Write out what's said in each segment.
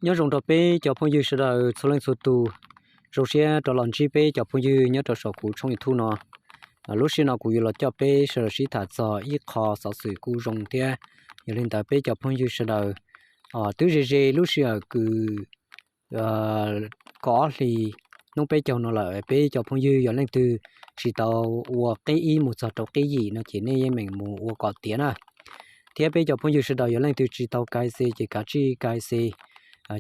Nyob zoo rau peb cov phooj ywg sawv daws txhua leej txhua tus, zoo siab rov los ntsib peb cov phooj ywg nyob rau saum kuv tshooj YouTube no. Lub sij hawm no kuv yuav los coj peb sawv daws sib tham txog ib qho xov xwm kuj zoo thiab. Yog li ntawd peb cov phooj ywg sawv daws, twb ze ze lub sij hawm kws kaum ob hlis hnub peb caug no lawm, peb cov phooj ywg yog leej twg tsis tau ua qib ib mus txog rau qib yim no ces nej yeej meem mus ua kom tiav na. Thiab peb cov phooj ywg sawv daws yog leej twg tsis tau KYC ces kav tsij KYC.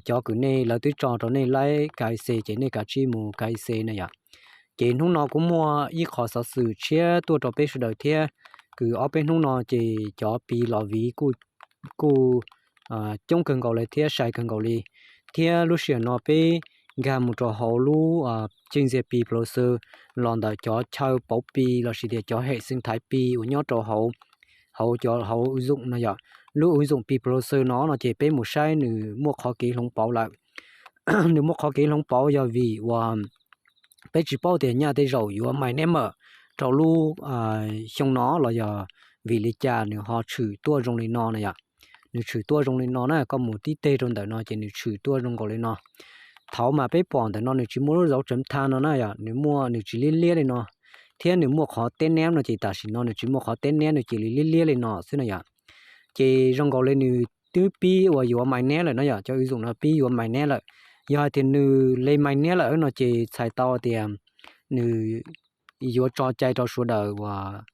Cov kws nej lawv twb tso rau nej laib KYC ces nej kav tsij mus KYC na yom. Ces hnub no kuj muaj ib qho xov xwm tshiab tuaj rau peb sawv daws thiab, kws ob peb hnub no ces cov Pi los viv kuj coob kawg nkaus li thiab sai kawg nkaus li. Thiab lub sij hawm no peb nkag mus rau hauv lub Census Pi Browser los ntawm cov chaw pauv Pi lossis tias cov hem xeev thaiv Pi uas nyob rau hauv, hauv cov hauv ua zoom no yom. Lub ua zoom Pi Browser no no ces peb mus saib nws muaj qhov kev hloov pauv lawm. Nws muaj qhov kev hloov pauv yog vim uas peb tsis paub tias nyaj tej zaum yuav mainnet mam rau lub xyoo no los yog vim li cas nws ho tshwm tuaj zoo li no na yom. Nws tshwm tuaj zoo li no na, koj mus tib teg rau ntawm no ces nws tshwm tuaj zoo nkaus li no. Thaum mas peb pom ntawm no nws tsis muaj lub zauv tseev tha no na yom, nws muaj nws tsis liab liab li no. Thiab nws muaj qhov teb neb no ces tam sim no nws tsis muaj qhov teb neb, nws cia li liab liab li no xwb na yom. Ces zoo nkaus li nws twb pib uas yuav mainnet lawm na yom, cov ua zoom no pib yuav mainnet lawm. Yog hais tias nws li mainnet lawm no ces txhais tau tias nws yuav tso cai rau sawv daws uas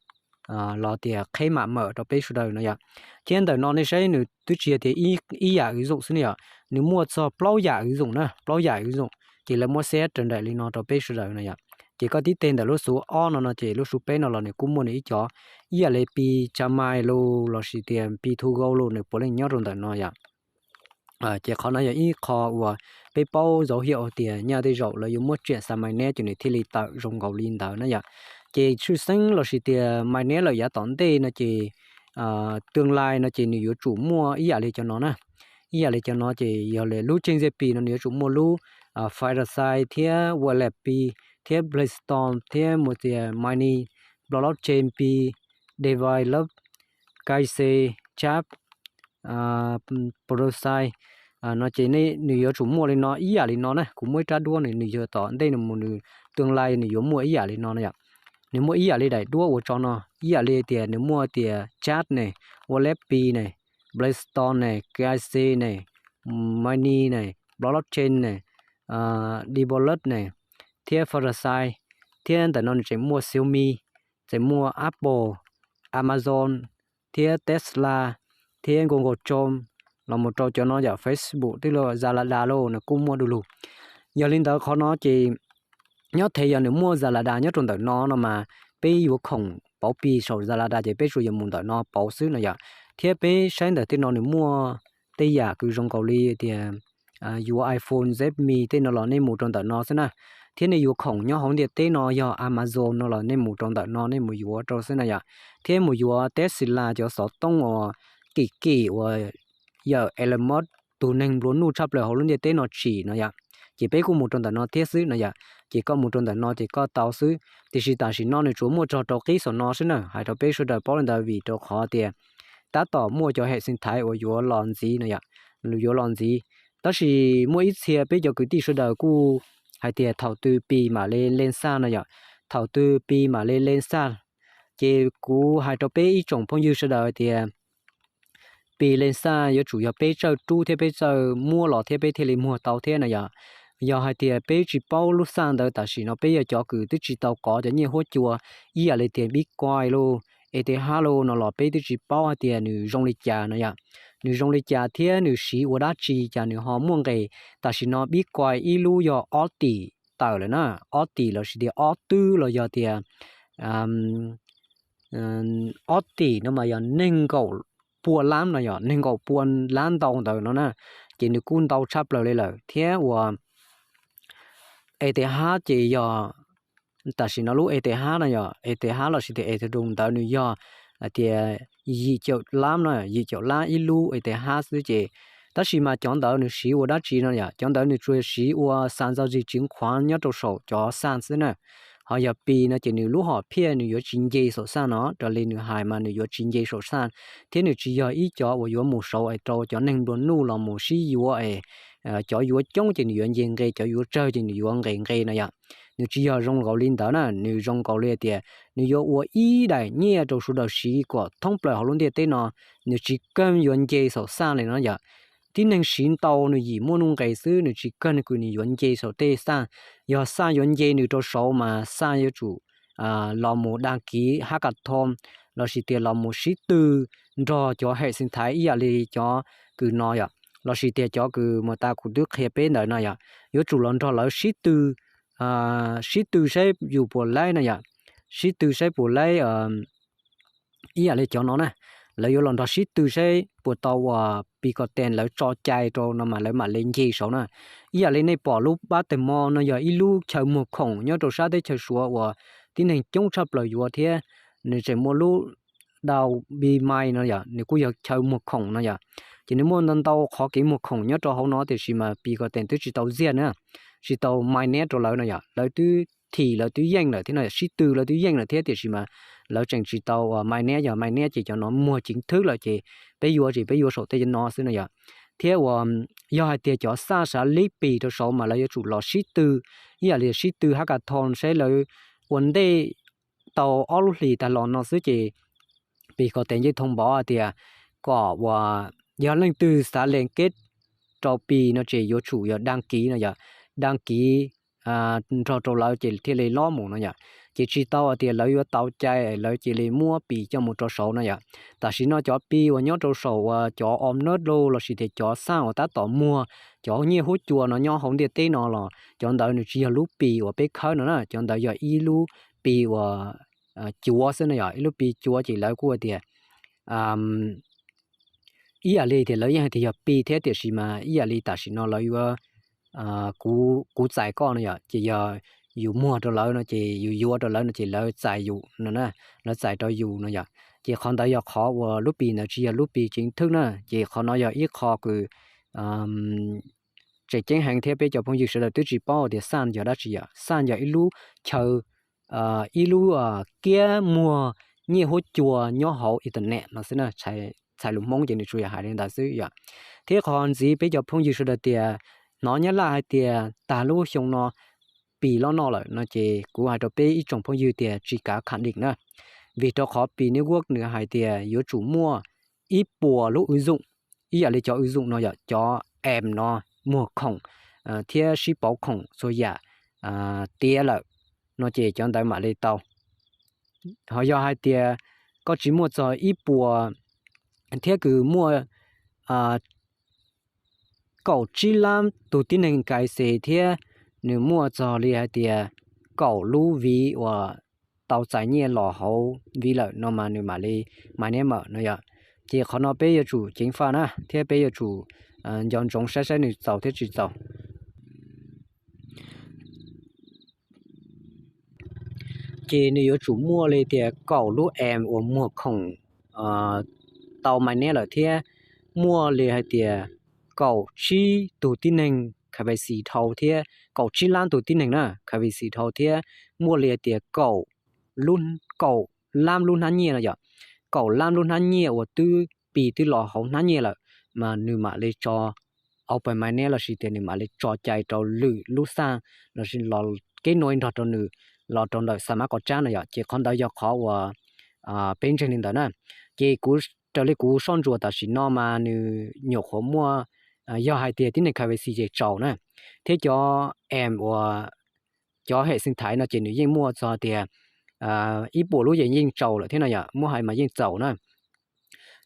los tias qheb mam mawm rau peb sawv daws no yom. Thiab ntawm no nej saib nws twb tsis yog tias ib yam ua zoom xwb na yom, nws muaj txog plaub yam ua zoom na, plaub yam ua zoom. Ces lawv muab xeb raws nraim li no rau peb sawv daws no yom. Ces koj tib teg ntawm lub xuv ob no no ces lub xuv peb no los nws kuj muaj nws ib cov ib yam li Pi Cam Mais los lossis tias Pi To Go los nws puav leej nyob rau ntawm no yom. Ces qhov no yog ib qho uas peb paub zauv hiam hais tias nyaj tej zaum lawv yuav muab tsiam xa mainnet ces nws thiaj li tawm zoo nkaus li ntawd na yom. Ces tshwj xeeb lossis tias mainnet lawm yav tom ntej no ces tương lai no ces nws yuav tsum muaj ib yam li cov no na. Ib yam li cov no ces yog li lub Census Pi no nws yuav tsum muaj lub Fireside thiab Wallet Pi thiab Blackstone thiab mus tias Mining, Blockchain Pi, Device Lab, Kaise, Chap, Prosai no ces nws yuav tsum muaj li no ib yam li no na. Kuv muaj ib rab duab nws, nws yog tom ntej nws mus nws tương lai nws yuav muaj ib yam li no na yom. Nws muaj ib yam li daim duab ua tso no, ib yam li tias nws muaj tias Chap ne, Wallet Pi ne, Blackstone ne, Kaise ne, Mining ne, Blockchain ne, Device Lab ne, thiab Fireside, thiab ntawm no nws tseem muaj Xiaomi, tseem muaj Apple, Amazon, thiab Tesla, thiab Google Chrome, los mus rau cov no yom, Facebook twb los Lazada los nws kuj muaj du lug. Yog li ntawd qhov no ces nyob thaum yog nws muaj Lazada nyob rau ntawm no no mas peb yuav khoom pauv Pi saum Lazada ces peb tsuas yuav mus ntawm no pauv xwb no yom. Thiab peb saib ntawm tej no nws muaj tej yam kws zoo nkaus li tias yuav iPhone Z Mi tej no los nej mus rau ntawm no xwb na. Thiab nej yuav khoom nyob hauv ntiaj teb no yog Amazon no los nej mus rau ntawm no nej mus yuav rau xwb na yom. Thiab mus yuav Tesla cov xov tooj uas kim kim uas yawm Elon Musk tus neeg nplua nuj tshaj plaws hauv lub ntiaj teb no tsim no yom. Ces peb kuj mus rau ntawm no thiab xwb no yom. Ces koj mus rau ntawm no ces koj tau xwb, tiam sis tam sim no nws tsuas muaj tso rau qib saum no xwb na, hais rau peb sawv daws paub li ntawd vim rau qhov tias tab tom muaj cov hem xeev thaiv uas yuav los ntxiv no yom, yuav los ntxiv. Tab sis muaj ib txhia peb cov kwv tij sawv daws kuj hais tias thaum twg Pi mam li len xaj no yom, thaum twg Pi mam li len xaj. Ces kuv hais rau peb ib tsoom phooj ywg sawv daws tias Pi len xaj yuav tsum yog peb txawj rub thiab peb txawj muab los thiab peb thiaj li muag tau thiab no yom. Yog hais tias peb tsis paub lub xaj ntawd tam sim no peb yog cov kws twb tsis tau kov cov nyiaj huab cua ib yam li tias Bitcoin los, Ethers los no los peb twb tsis paub hais tias nws zoo li cas no yom. Nws zoo li cas thiab nws siv ua dab tsi cas nws ho muaj nqis. Tam sim no Bitcoin ib lub yog ob tim tawm lawm na, ob tim lossis tias ob twb los yog tias ob tim no mas yog nees nkaum pua lab no yom, nees nkaum pua lab ntau ntawd no na. Ces nws kuj ntau tshaj plaws li lawm thiab uas Ethers ces yog tam sim no lub Ethers no yog Ethers lossis tias Ethereum ntawd nws yog hais tias yim caum lab no, yim caum lab ib lub Ethers xwb ces. Tab sis mas cov ntawd nws siv ua dab tsi no yom, cov ntawd nws tsuas siv ua xas ntxo zis tsiv qhuav nyob rau saum cov xas xwb na. Ho yog Pi no ces nws lub hom phiaj nws yuav tsis nce saum xas no, raws li nws hais mas nws yuav tsis nce saum xas, thiab nws tsis yog ib cov uas yuav mus saud es rau cov neeg nplua nuj los mus sib yuav es cov yuav coob ces nws yuav nce nqe, cov yuav tsawg ces nws yuav nqes nqe no yom. Nws tsis yog zoo nkaus li ntawd na, nws zoo nkaus li tias nws yuav ua ib daim nyiaj rau sawv daws siv kom thoob plaws hauv lub ntiaj teb no. Nws tsis kawg yuav nce saum xaj li no yom. Tib neeg siv ntau nws yim muaj nuj nqes xwb, nws tsis kawg nws kws nws yuav nce saum tej xaj. Yog xaj yuav nce nws rau saud mas xaj yuav tsum los mus dag kiv hackathon lossis tias los mus sib tw nrog cov hem xeev thaiv ib yam li cov kws no yom, lossis tias cov kws mus tas kuv twb qhia peb ntawd no yom, yuav tsum los nrog lawv sib tw, sib tw saib yus puas laib no yom, sib tw saib puas laib ib yam li cov no na. Lawv yuav los nrog sib tw saib puas tau uas Pi Ko Tees lawv tso cai rau no mas lawv mam li nce saud na. Ib yam li nej pom lub pab teg mo no yog ib lub chaw muag khoom nyob rau sab teb chaws Suav uas tib neeg coob tshaj plaws yuav thiab. Nws tseem muaj lub Dau Bi Mai no yom, nws kuj yog chaw muag khoom no yom. Ces nws muaj ntau ntau qhov kev muag khoom nyob rau hauv no tiam sis mas Pi Ko Tees twb tsis tau ziag na, tsis tau mai niab rau lawv no yom. Lawv twb thim lawv twb yeej lawm thiab no, sib tw lawv twb yeej lawm thiab tiam sis mas lawv tseem tsis tau uas mai niab, yog mai niab ces cov no muag ceev thwb lawm ces peb yuav ces peb yuav saum tej no xwb no yom. Thiab uas yog hais tias cov xaj sav lib Pi rau saud mas lawv yuav tsum los sib tw ib yam li sib tw hackathon saib lawv ua ntej tau ob lub hlis tag los no xwb ces Pi Ko Tees yeej thoo npov hais tias kom uas yog leej twg xav lees keb rau Pi no ces yuav tsum yog dag kiv no yom, dag kiv nrog rau lawv ces thiaj li lob mus no yom. Ces tsis tau hais tias lawv yuav tau cai lawv cia li muab Pi coj mus rau saud no yom. Tam sim no cov Pi uas nyob rau saum uas cov o nerd lossis tias cov xaj uas tab tom muag cov nyiaj huab cua no nyob hauv ntiaj teb no los cov ntawd nws tsis yog lub Pi uas peb khawb no na, cov ntawd yog ib lub Pi uas cuav xwb no yom, ib lub Pi cuav ces lawv kuj tias ib yam li tias lawv yeej hais tias yog Pi thiab tiam sis mas ib yam li tam sim no lawv yuav, kuv txais koj no yom, ces yog yus muag rau lawv no ces yus yuav rau lawv no ces lawv txais yus no na, lawv txais rau yus no yom. Ces qhov ntawd yog qhov uas lub Pi ntawd tsis yog lub Pi ceev thwb na, ces qhov no yog ib qho kws tseem ceeb heev thiab peb cov phooj ywg sawv daws twb tsis paub tias xaj yog dab tsi yom. Xaj yog ib lub chaw, ib lub kiab muag nyiaj huab cua nyob hauv internet no xwb na, txhais lus Hmoob ces nws tsuas yog hais li ntawd xwb yom. Thiab qhov ntxiv peb cov phooj ywg sawv daws tias hnov Nyab Laj hais tias tag lub xyoo no Pi loj noj lawm no ces kuv hais rau peb ib tsoom phooj ywg tias tsis kav kham dim na. Vim rau qhov Pi Network nws hais tias yuav tsum muaj ib puas lub wb zoom, ib yam li cov wb zoom no yom, cov app no muag khoom thiab sib pauv khoom txhua yam tiav lawm no ces cov ntawd mam li tau. Ho yog hais tias koj tsis muaj txog ib puas thiab kws muaj kaum tsib lab tug tib neeg kais xes thiab nws muaj txog li hais tias kaum lub viv uas tau txais nyiaj los hauv viv lawm no mas nws mam li mai niab mawm no yom. Ces qhov no peb yuav tsum ceev faj na thiab peb yuav tsum nco ntsoov saib saib nws txaus thiab tsis txaus. Ces nws yuav tsum muaj li tias kaum lub app uas muag khoom tau mai niab lawm thiab muaj li hais tias kaum tsib tug tib neeg kais xes dhau thiab kaum tsib lab tug tib neeg na kais xes dhau thiab muaj li hais tias kaum lab lub hnab nyiaj no yom, kaum lab lub hnab nyiaj uas twb Pi twb los hauv hnab nyiaj lawm mas nws mam li tso open mai niab lossis tias nws mam li tso cai rau lwm lub xaj lossis los keb nuav nrog rau nws los rau ntawm xa mab kom tsab no yom. Ces qhov ntawd yog qhov uas peb ntseeg li ntawd na. Ces kuv, raws li kuv soj ntsuas tam sim no mas nws nyuam qhuav muaj, yog hais tias tib neeg kais xes ces txaus na, thiab cov app uas cov hem xeev thaiv no ces nws yeej muaj txog tias ib puas lub ces yeej txaus lawm thiab no yom, muab hais mas yeej txaus na.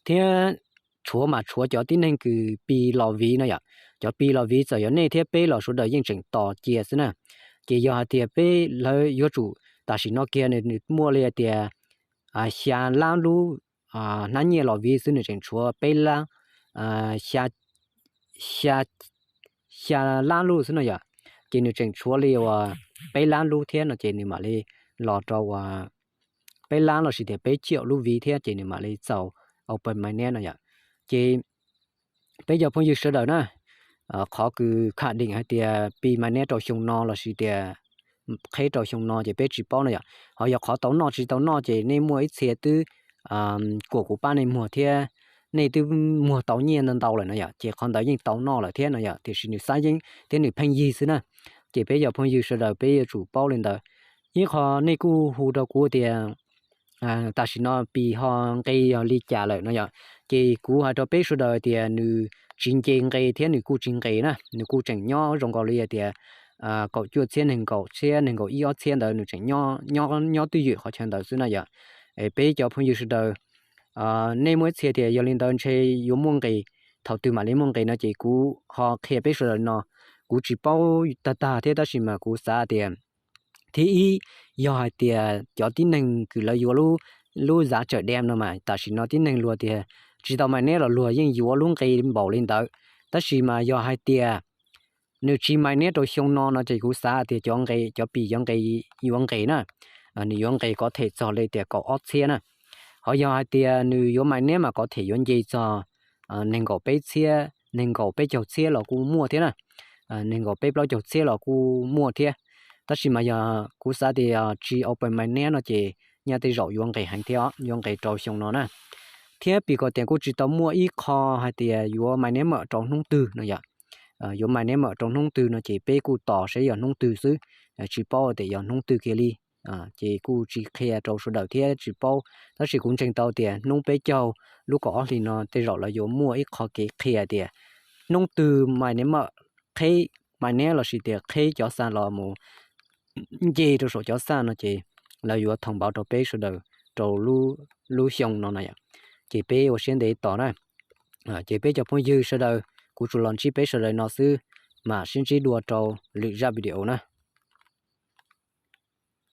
Thiab tshuav mas tshuav cov tib neeg kws Pi los viv no yom, cov Pi los viv txawm yog nej thiab peb los sawv daws yeej tseem tos cia xwb na. Ces yog hais tias peb lawv yuav tsum tam sim no kiag nws muaj li hais tias xya lab lub hnab nyiaj los viv xwb nws tseem tshuav peb lab, xya, xya lab lub xwb no yom. Ces nws tseem tshuav li uas peb lab lub thiab no ces nws mam li los rau uas peb lab lossis tias peb ciam lub viv thiab ces nws mam li txaus open mai niab no yom. Ces peb cov phooj ywg sawv daws na, qhov kws kham deem hais tias Pi mai niab rau xyoo no lossis tias qheb rau xyoo no ces peb tsis paub no yom. Ho yog qhov tau noj tsis tau noj ces nej muaj ib txhia twb kuam kuv pab nej muag thiab nej twb muag tau nyiaj ntau ntau lawm no yom, ces qhov ntawd yeej tau noj lawm thiab no yom, tiam sis nws xab yeeb thiab nws pheej yig xwb na. Ces peb cov phooj ywg sawv daws peb yuav tsum paub li ntawd. Ib qho nej kuj hu rau kuv tias tam sim no Pis ho nqe yog li cas lawm no yom. Ces kuv hais rau peb sawv daws tias nws tsis nce nqe thiab nws kuj tsis nqis na, nws kuj tseem nyob zoo nkaus li hais tias kaum cuaj txhiab, nees nkaum txhiab, nees nkaum ib ob txhiab ntawd nws tseem nyob, nyob twj ywm qhov chaw ntawd xwb na yom. Peb cov phooj ywg sawv daws, nej muaj ib txhia tias yog li ntawd ntshe yuav muaj nqis, thaum twg mam li muaj nqis no ces kuv ho qhia peb sawv daws no. Kuv tsis paub tag tag thiab tab sis mas kuv xav tias thib ib, yog hais tias cov tib neeg kws lawv yuav lub, lub giá chở đêm no mas tam sim no tib neeg luag tias tsis tau maiv neb los luag yeej yuav lub nqe npaum li ntawd. Tab sis mas yog hais tias nws tsis maiv neb rau xyoo no no ces kuv xav tias cov nqe, cov Pis yuav nqe, yuav nqis na, nws yuav nqis có thể txog li tias kaum ob txhiab na. Ho yog hais tias nws yuav maiv neb mas có thể yuav nce txog nees nkaum peb txhiab, nees nkaum peb caug txhiab los kuj muaj thiab na, nees nkaum peb plaub caug txhiab los kuj muaj thiab. Tab sis mas yog kuv xav tias tsis open maiv neb no ces nyaj tej zaum yuav nqis heev thiab, yuav nqis rau xyoo no na. Thiab Pis Kos Tias kuj tsis tau muaj ib qho hais tias yuav maiv neb mam rau hnub twg no yom. Yuav maiv neb mam rau hnub twg no ces peb kuj tos saib yog hnub twg xwb, tsis paub tias yog hnub twg kiag li. Ces kuj tsis qhia rau sawv daws thiab tsis paub, tab sis kuv ntseeg tau tias hnub peb caug lub kaum ob hlis no tej zaum lawv yuav muaj ib qho kev qhia tias hnub twg maiv neb mam qheb maiv neb lossis tias qheb cov xa los mus nce rau saum cov xa no ces lawv yuav thông báo rau peb sawv daws rau lub xyoo no na yom. Ces peb ua siab ntev tos na. Ces peb cov phooj ywg sawv daws, kuv tsuas los ntsib peb sawv daws no xwb, mam sib ntsib dua rau lwm zaj video na.